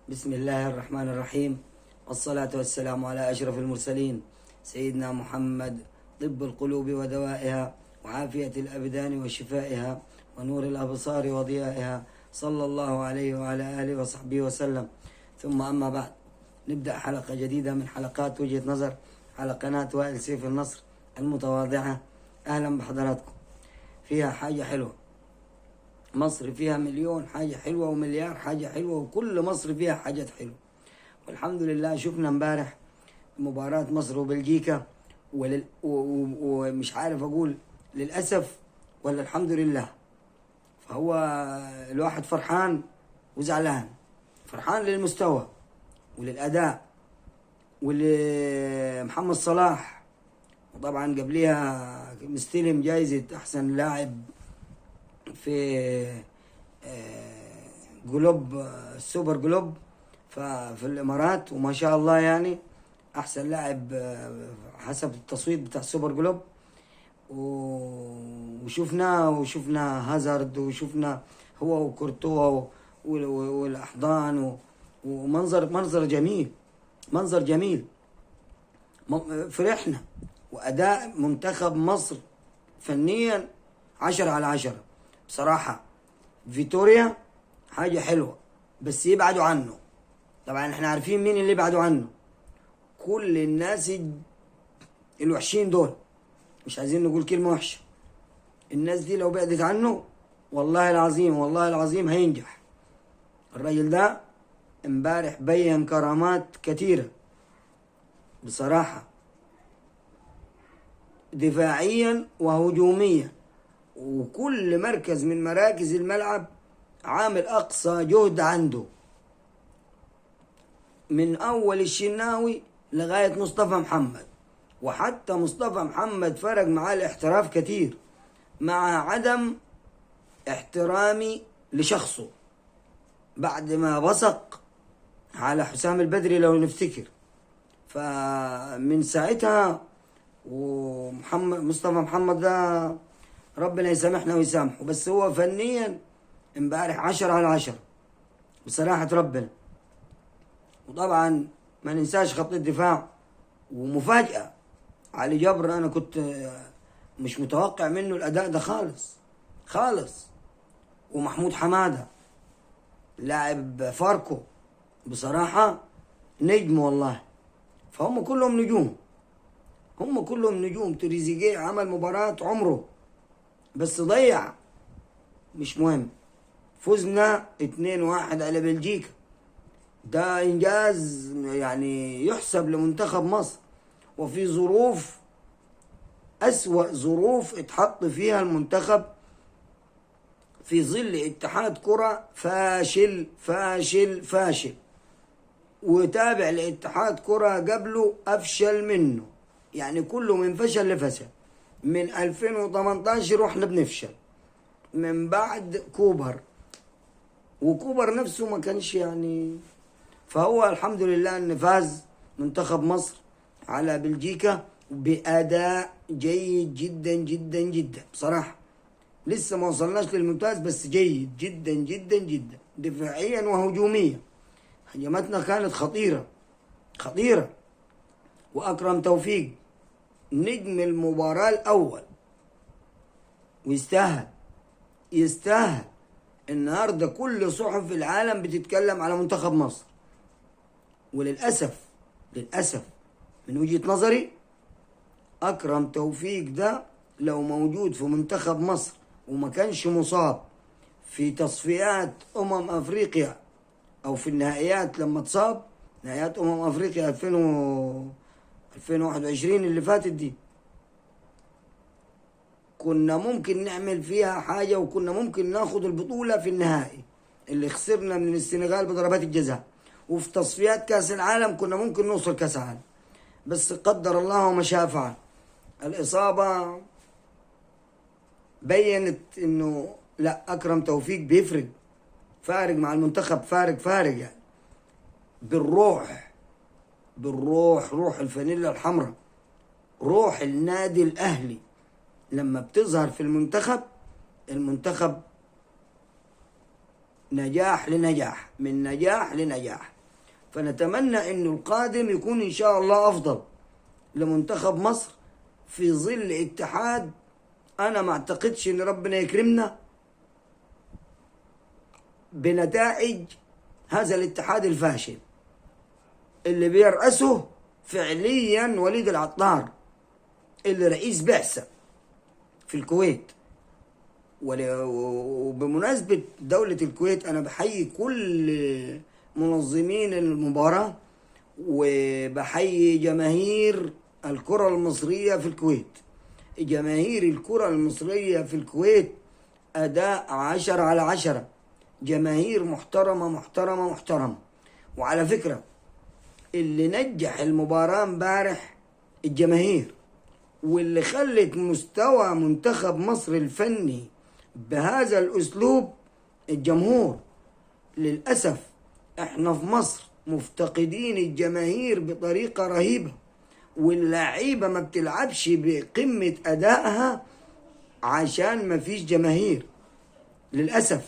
بسم الله الرحمن الرحيم، والصلاة والسلام على أشرف المرسلين سيدنا محمد، طب القلوب ودوائها، وعافية الأبدان وشفائها، ونور الأبصار وضيائها، صلى الله عليه وعلى آله وصحبه وسلم. ثم أما بعد، نبدأ حلقة جديدة من حلقات وجهة نظر على قناة وائل سيف النصر المتواضعة. أهلا بحضراتكم. فيها حاجة حلوة، مصر فيها مليون حاجة حلوة ومليار حاجة حلوة، وكل مصر فيها حاجات حلوة والحمد لله. شفنا امبارح مباراة مصر وبلجيكا، ومش عارف أقول للأسف ولا الحمد لله. فهو الواحد فرحان وزعلان، فرحان للمستوى وللأداء ولمحمد صلاح، وطبعا قبليها مستلم جايزة أحسن لاعب في Globe، Super Globe في الإمارات، وما شاء الله يعني أحسن لاعب حسب التصويت بتاع Super Globe. وشفنا هازارد، وشفنا هو وكورتوا والأحضان، ومنظر منظر جميل، منظر جميل. فرحنا. وأداء منتخب مصر فنيا 10 على 10 بصراحة. فيتوريا حاجة حلوة، بس يبعدوا عنه. طبعا احنا عارفين مين اللي يبعدوا عنه، كل الناس الوحشين دول، مش عايزين نقول كلمة وحشة. الناس دي لو بعدت عنه والله العظيم، والله العظيم هينجح الراجل ده. امبارح بين كرامات كتيرة بصراحة، دفاعيا وهجوميا، وكل مركز من مراكز الملعب عامل أقصى جهد عنده، من أول الشناوي لغاية مصطفى محمد. وحتى مصطفى محمد فرق معاه الاحتراف كتير، مع عدم احترامي لشخصه بعد ما بصق على حسام البدري لو نفتكر. فمن ساعتها ومحمد مصطفى محمد ده ربنا يسامحنا ويسامحه، بس هو فنيا امبارح 10 على 10 بصراحة ربنا. وطبعا ما ننساش خط الدفاع، ومفاجأة علي جبر، أنا كنت مش متوقع منه الأداء ده خالص خالص. ومحمود حمادة لاعب فاركو بصراحة نجم والله. فهم كلهم نجوم، هم كلهم نجوم. تريزيجيه عمل مباراة عمره بس ضيع، مش مهم. فزنا 2-1 على بلجيكا، ده إنجاز يعني يحسب لمنتخب مصر، وفي ظروف أسوأ ظروف اتحط فيها المنتخب في ظل اتحاد كرة فاشل فاشل فاشل، وتابع لاتحاد كرة قبله أفشل منه. يعني كله من فشل لفشل. من 2018 واحنا بنفشل من بعد كوبر، وكوبر نفسه ما كانش يعني. فهو الحمد لله ان فاز منتخب مصر على بلجيكا بأداء جيد جدا جدا جدا بصراحة. لسه ما وصلناش للممتاز، بس جيد جدا جدا جدا دفاعيا وهجوميا. هجماتنا كانت خطيرة خطيرة. وأكرم توفيق نجم المباراة الأول، ويستاهل، يستاهل. النهاردة كل صحف العالم بتتكلم على منتخب مصر، وللأسف للأسف من وجهة نظري أكرم توفيق ده لو موجود في منتخب مصر وما كانش مصاب في تصفيات أفريقيا أو في النهائيات لما اتصاب، نهائيات أفريقيا 2021 اللي فاتت دي، كنا ممكن نعمل فيها حاجة، وكنا ممكن ناخد البطولة في النهائي اللي خسرنا من السنغال بضربات الجزاء. وفي تصفيات كأس العالم كنا ممكن نوصل كأس العالم، بس قدر الله وما شاء فعل. الإصابة بينت إنه لا، أكرم توفيق بيفرق، فارق مع المنتخب، فارق فارق يعني بالروح، بالروح، روح الفانيلا الحمراء، روح النادي الأهلي لما بتظهر في المنتخب، المنتخب نجاح لنجاح، من نجاح لنجاح. فنتمنى انه القادم يكون ان شاء الله افضل لمنتخب مصر في ظل اتحاد انا ما اعتقدش ان ربنا يكرمنا بنتائج هذا الاتحاد الفاشل اللي بيرأسه فعليا وليد العطار اللي رئيس بعثة في الكويت. وبمناسبة دولة الكويت أنا بحيي كل منظمين المباراة، وبحيي جماهير الكرة المصرية في الكويت. جماهير الكرة المصرية في الكويت أداء 10 على 10، جماهير محترمة محترمة محترمة. وعلى فكرة اللي نجح المباراة امبارح الجماهير، واللي خلت مستوى منتخب مصر الفني بهذا الأسلوب الجمهور. للأسف احنا في مصر مفتقدين الجماهير بطريقة رهيبة، واللعيبة ما بتلعبش بقمة أدائها عشان ما فيش جماهير للأسف.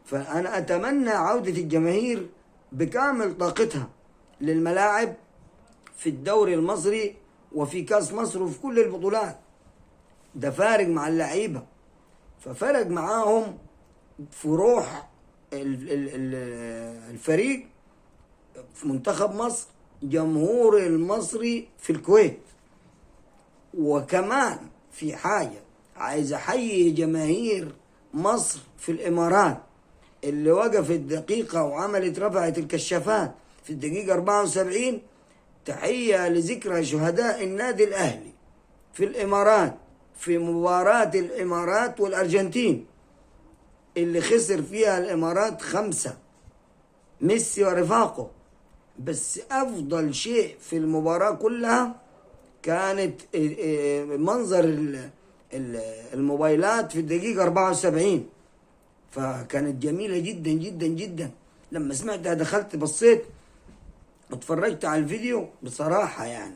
فأنا أتمنى عودة الجماهير بكامل طاقتها للملاعب في الدوري المصري وفي كاس مصر وفي كل البطولات. ده فارق مع اللعيبة، ففرق معاهم في روح الفريق في منتخب مصر، جمهور المصري في الكويت. وكمان في حاجة عايز أحيي جماهير مصر في الإمارات اللي وقفت دقيقة وعملت رفعت الكشافات في الدقيقة 74، تحية لذكرى شهداء النادي الأهلي في الإمارات في مباراة الإمارات والأرجنتين اللي خسر فيها الإمارات 5، ميسي ورفاقه. بس أفضل شيء في المباراة كلها كانت منظر الموبايلات في الدقيقة 74، فكانت جميلة جدا جدا جدا. لما سمعتها دخلت بصيت واتفرجت على الفيديو، بصراحة يعني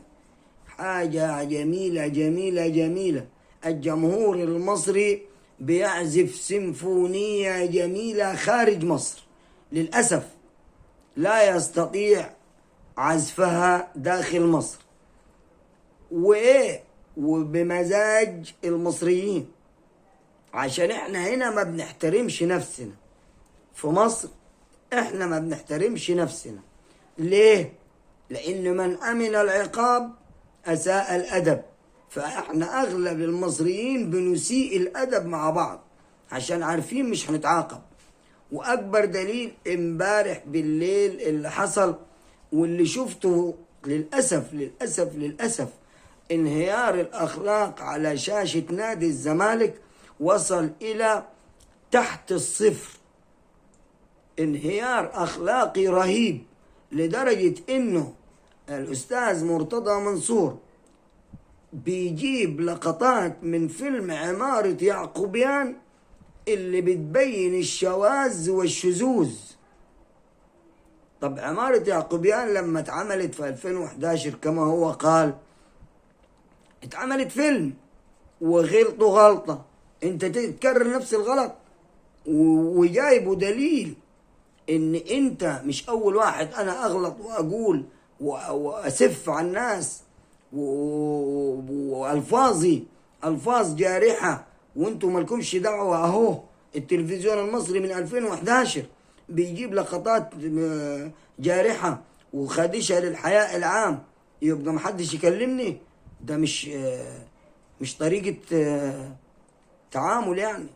حاجة جميلة جميلة جميلة. الجمهور المصري بيعزف سيمفونية جميلة خارج مصر، للأسف لا يستطيع عزفها داخل مصر، وإيه وبمزاج المصريين، عشان احنا هنا ما بنحترمش نفسنا في مصر. احنا ما بنحترمش نفسنا ليه؟ لأن من أمن العقاب أساء الأدب. فاحنا أغلب المصريين بنسيء الأدب مع بعض عشان عارفين مش هنتعاقب. وأكبر دليل امبارح بالليل اللي حصل واللي شفته للأسف للأسف للأسف، انهيار الأخلاق على شاشة نادي الزمالك وصل إلى تحت الصفر، انهيار أخلاقي رهيب، لدرجة إنه الأستاذ مرتضى منصور بيجيب لقطات من فيلم عمارة يعقوبيان اللي بتبين الشواذ والشذوذ. طب عمارة يعقوبيان لما اتعملت في 2011 كما هو قال، اتعملت فيلم وغلطوا غلطة، انت تكرر نفس الغلط وجايبه دليل ان انت مش اول واحد انا اغلط واقول واسف على الناس والفاظي الفاظ جارحة وانتم مالكمش دعوة. اهو التلفزيون المصري من 2011 بيجيب لقطات جارحة وخادشة للحياء العام، يبقى محدش يكلمني. ده مش طريقة تعامل يعني،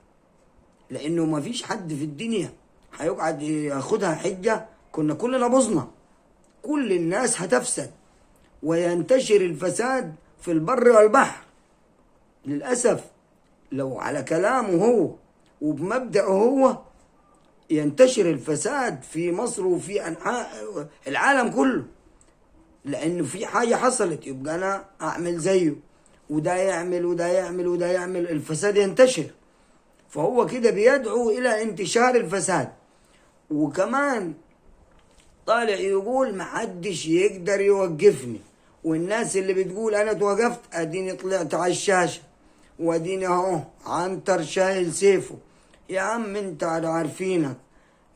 لانه ما فيش حد في الدنيا هيقعد ياخدها حجة. كنا كلنا بوظنا، كل الناس هتفسد وينتشر الفساد في البر والبحر للأسف. لو على كلامه هو وبمبدأه هو ينتشر الفساد في مصر وفي أنحاء العالم كله، لأنه في حاجة حصلت يبقى أنا أعمل زيه، وده يعمل وده يعمل وده يعمل، الفساد ينتشر. فهو كده بيدعو إلى انتشار الفساد. وكمان طالع يقول محدش يقدر يوقفني، والناس اللي بتقول أنا توقفت أديني طلعت على الشاشة وأديني أهو عنتر شايل سيفه. يا عم انت عارفينك،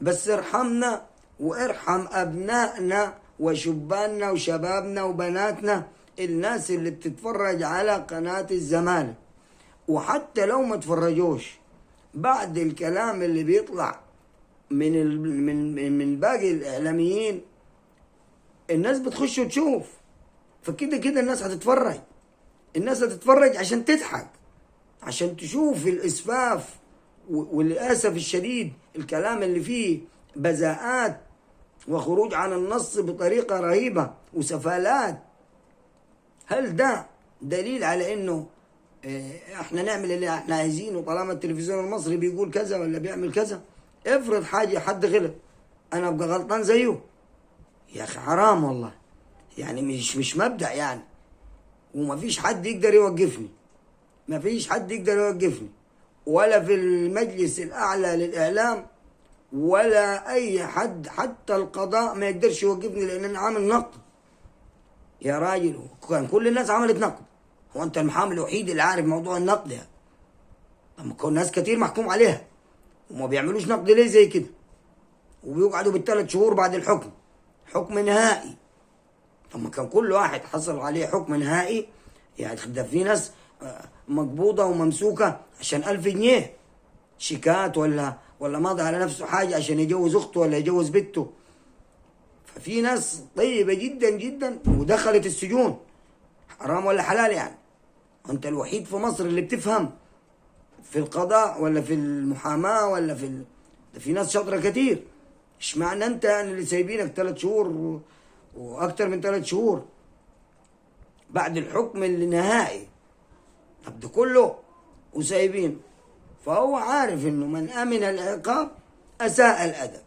بس ارحمنا وارحم ابنائنا وشباننا وشبابنا وبناتنا، الناس اللي بتتفرج على قناة الزمالك. وحتى لو ما تفرجوش بعد الكلام اللي بيطلع من من من باقي الاعلاميين، الناس بتخش وتشوف، فكده كده الناس هتتفرج. الناس هتتفرج عشان تضحك، عشان تشوف الاسفاف، وللاسف الشديد الكلام اللي فيه بذاءات وخروج عن النص بطريقة رهيبة وسفالات. هل ده دليل على انه احنا نعمل اللي احنا عايزينه طالما التلفزيون المصري بيقول كذا ولا بيعمل كذا؟ افرض حاجة حد غلط، انا ابقى غلطان زيه؟ يا اخي حرام والله، يعني مش مبدأ يعني. ومفيش حد يقدر يوقفني، مفيش حد يقدر يوقفني، ولا في المجلس الاعلى للاعلام ولا اي حد، حتى القضاء ما يقدرش يوقفني، لان انا عامل نقد يا راجل. كان كل الناس عملت نقد، هو انت المحامي الوحيد اللي عارف موضوع النقد يعني؟ طب ما كان ناس كتير محكوم عليها وما بيعملوش نقد ليه زي كده، وبيقعدوا بالثلاث شهور بعد الحكم، حكم نهائي. طب ما كان كل واحد حصل عليه حكم نهائي يعني. ده في ناس مقبوضة وممسوكة عشان 1000 جنيه شيكات، ولا ماضي على نفسه حاجة عشان يجوز أخته ولا يجوز بنته. ففي ناس طيبة جدا جدا ودخلت السجون، حرام ولا حلال يعني؟ أنت الوحيد في مصر اللي بتفهم في القضاء ولا في المحاماة ولا في ده في ناس شاطرة كتير. اشمعنى أنت يعني اللي سايبينك 3 شهور وأكتر من 3 شهور بعد الحكم النهائي؟ طب ده كله وسايبينه. فهو عارف انه من امن العقاب اساء الادب.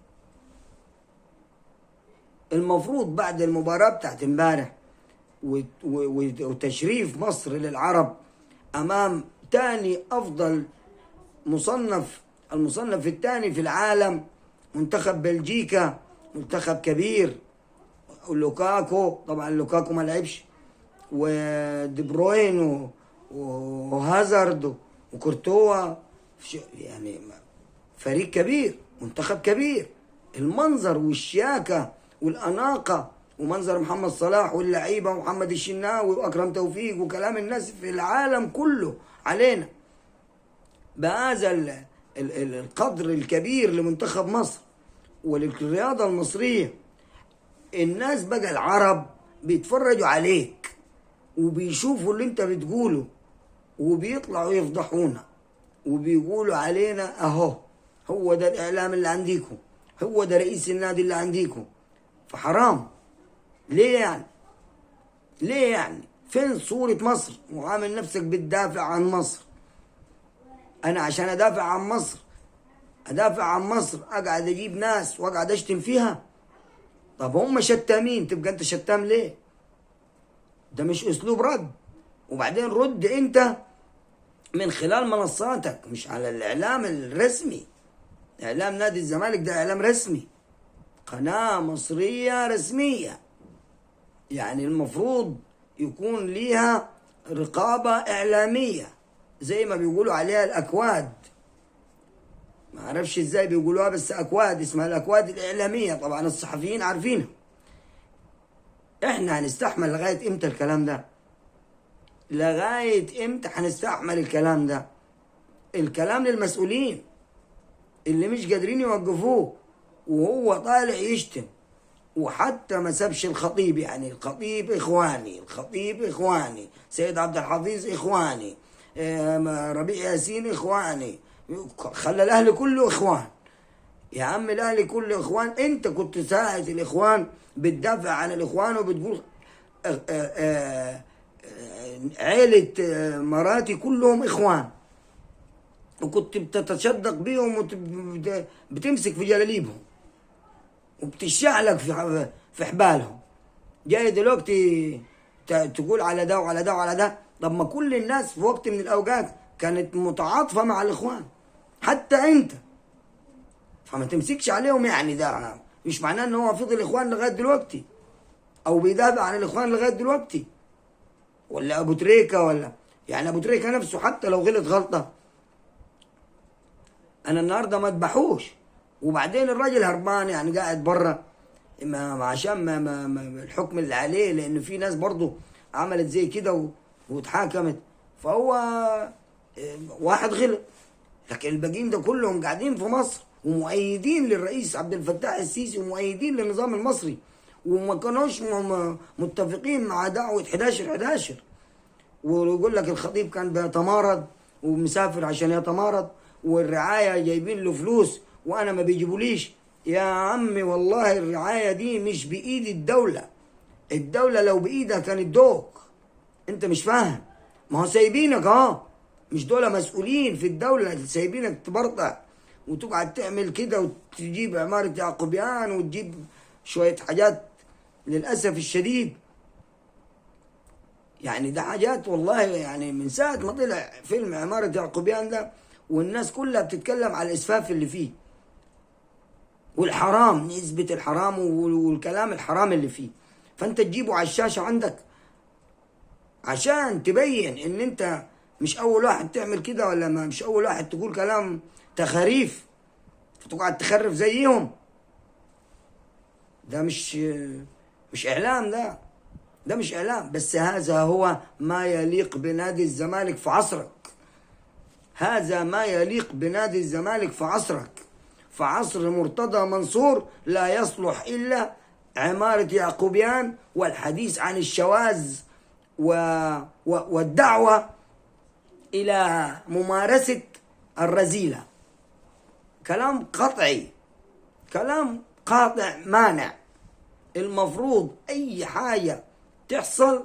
المفروض بعد المباراة بتاعت امبارح وتشريف مصر للعرب امام تاني افضل مصنف، المصنف الثاني في العالم، منتخب بلجيكا، منتخب كبير، لوكاكو، طبعا لوكاكو ما لعبش، ودي بروين وهازارد وكورتوا، يعني فريق كبير، منتخب كبير. المنظر والشياكة والأناقة ومنظر محمد صلاح واللعيبة ومحمد الشناوي وأكرم توفيق وكلام الناس في العالم كله علينا بهذا القدر الكبير لمنتخب مصر وللرياضة المصرية. الناس بقى العرب بيتفرجوا عليك وبيشوفوا اللي انت بتقوله وبيطلعوا يفضحونا وبيقولوا علينا اهو هو ده الاعلام اللي عنديكم، هو ده رئيس النادي اللي عنديكم. فحرام ليه يعني؟ ليه يعني؟ فين صورة مصر؟ وعامل نفسك بتدافع عن مصر. انا عشان ادافع عن مصر، ادافع عن مصر اقعد اجيب ناس واقعد اشتم فيها؟ طب هم شتامين، تبقى انت شتام ليه؟ ده مش اسلوب رد. وبعدين رد انت من خلال منصاتك، مش على الاعلام الرسمي. اعلام نادي الزمالك ده اعلام رسمي، قناة مصرية رسمية، يعني المفروض يكون ليها رقابة اعلامية زي ما بيقولوا عليها الاكواد. ما اعرفش ازاي بيقولوها، بس اكواد، اسمها الاكواد الاعلامية، طبعا الصحفيين عارفينها. احنا هنستحمل لغاية امتى الكلام ده؟ لغاية امتى هنستحمل الكلام ده؟ الكلام للمسؤولين اللي مش قادرين يوقفوه وهو طالع يشتم، وحتى ما سابش الخطيب، يعني الخطيب اخواني، الخطيب اخواني، سيد عبد الحفيظ اخواني، ربيع ياسين اخواني، خلى الاهلي كله اخوان. يا عم الاهلي كله اخوان، انت كنت ساعة الاخوان بتدافع عن الاخوان وبتقول عيلة مراتي كلهم اخوان، وكنت بتتشدق بيهم وبتمسك في جلاليبهم وبتشعلك في حبالهم. جاي دلوقتي تقول على ده وعلى ده وعلى ده. طب ما كل الناس في وقت من الاوقات كانت متعاطفة مع الاخوان، حتى انت، فما تمسكش عليهم. يعني ده مش معناه ان هو فضل الاخوان لغاية دلوقتي او بيدافع عن الاخوان لغاية دلوقتي، ولا ابو تريكة، ولا يعني ابو تريكة نفسه حتى لو غلط غلطة، انا النهارده ما اذبحوش، وبعدين الراجل هربان يعني قاعد بره عشان ما الحكم اللي عليه، لان في ناس برضه عملت زي كده واتحاكمت، فهو واحد غلط. لكن الباقيين ده كلهم قاعدين في مصر ومؤيدين للرئيس عبد الفتاح السيسي ومؤيدين للنظام المصري، وما كانوش متفقين مع دعوة 11/11. ويقول لك الخطيب كان بيتمارض ومسافر عشان يتمارض، والرعاية جايبين له فلوس وأنا ما بيجيبوليش. يا عمي والله الرعاية دي مش بإيد الدولة، الدولة لو بإيدها كانت دوك. أنت مش فاهم، ما هو سايبينك. مش دول مسؤولين في الدولة سايبينك تبرطع وتقعد تعمل كده وتجيب عمارة يعقوبيان وتجيب شوية حاجات للأسف الشديد. يعني ده حاجات والله، يعني من ساعة ما طلع فيلم عمارة يعقوبيان ده والناس كلها بتتكلم على الإسفاف اللي فيه والحرام، نسبة الحرام والكلام الحرام اللي فيه. فأنت تجيبه على الشاشة عندك عشان تبين إن أنت مش أول واحد تعمل كده، ولا ما مش أول واحد تقول كلام تخاريف فتقعد تخرف زيهم. ده مش إعلام، ده مش إعلام. بس هذا هو ما يليق بنادي الزمالك في عصرك، هذا ما يليق بنادي الزمالك في عصرك. في عصر مرتضى منصور لا يصلح إلا عمارة يعقوبيان والحديث عن الشواذ والدعوة إلى ممارسة الرذيلة. كلام قطعي، كلام قاطع مانع. المفروض أي حاجة تحصل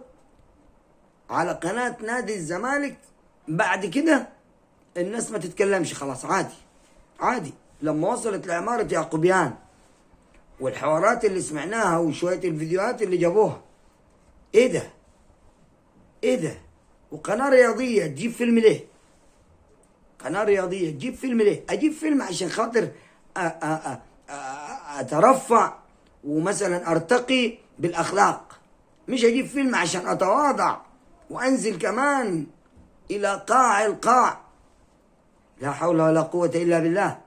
على قناة نادي الزمالك بعد كده الناس ما تتكلمش، خلاص عادي عادي. لما وصلت لعمارة يعقوبيان والحوارات اللي سمعناها وشوية الفيديوهات اللي جابوها، ايه ده ايه ده؟ وقناة رياضية تجيب فيلم ليه؟ قناة رياضية تجيب فيلم ليه؟ اجيب فيلم عشان خاطر اترفع ومثلا ارتقي بالاخلاق، مش اجيب فيلم عشان اتواضع وانزل كمان الى قاع القاع. لا حول ولا قوة الا بالله،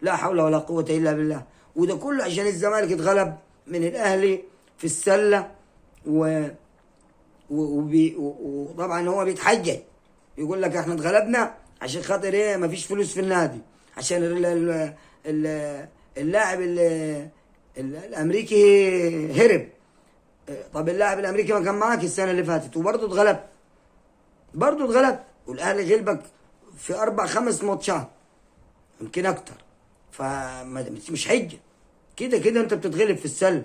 لا حول ولا قوة الا بالله. وده كله عشان الزمالك اتغلب من الاهلي في السلة، وطبعا هو بيتحجج يقول لك احنا اتغلبنا عشان خاطر ايه؟ مفيش فلوس في النادي، عشان اللاعب الامريكي هرب. طب اللاعب الامريكي ما كان معاك السنه اللي فاتت وبرضه اتغلبت، برضه اتغلبت، والاهلي غلبك في 4-5 ماتشات يمكن اكتر، فمش حجه. كده كده انت بتتغلب في السله.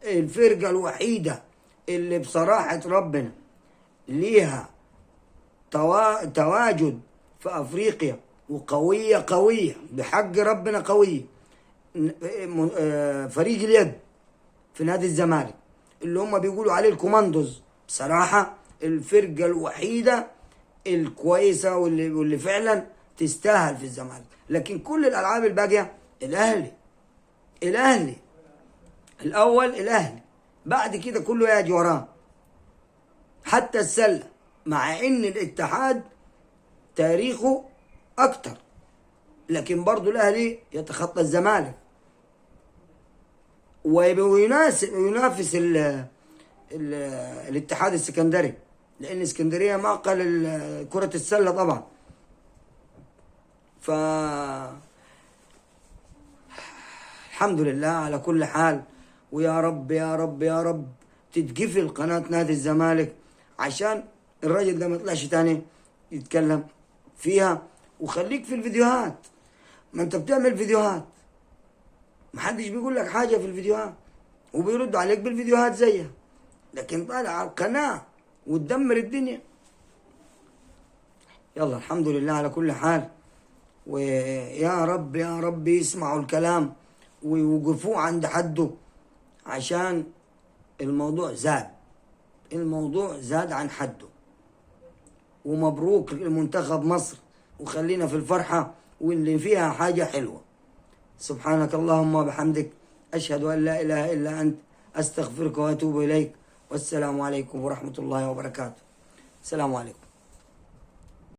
الفرقه الوحيده اللي بصراحه ربنا ليها تواجد في افريقيا وقويه قويه بحق ربنا قويه، فريق اليد في نادي الزمالك اللي هم بيقولوا عليه الكوماندوز. بصراحه الفرقه الوحيده الكويسه واللي فعلا تستاهل في الزمالك. لكن كل الالعاب الباقيه الاهلي، الاهلي الاول، الاهلي بعد كده كله يجي وراه، حتى السله، مع ان الاتحاد تاريخه اكتر، لكن برضو الاهلي يتخطى الزمالك وينافس الاتحاد السكندري، لان اسكندريه معقل كره السله طبعا. ف الحمد لله على كل حال، ويا رب يا رب يا رب تتقفل قناة نادي الزمالك عشان الراجل ده ما يطلعش تاني يتكلم فيها. وخليك في الفيديوهات، ما انت بتعمل فيديوهات محدش بيقول لك حاجة في الفيديوهات وبيردوا عليك بالفيديوهات زيها، لكن طالع على القناة وتدمر الدنيا. يلا الحمد لله على كل حال، ويا رب يا رب يسمعوا الكلام ويوقفوه عند حده، عشان الموضوع زاد، الموضوع زاد عن حده. ومبروك لمنتخب مصر، وخلينا في الفرحة واللي فيها حاجة حلوة. سبحانك اللهم وبحمدك، أشهد أن لا إله إلا أنت، أستغفرك وأتوب إليك، والسلام عليكم ورحمة الله وبركاته. السلام عليكم.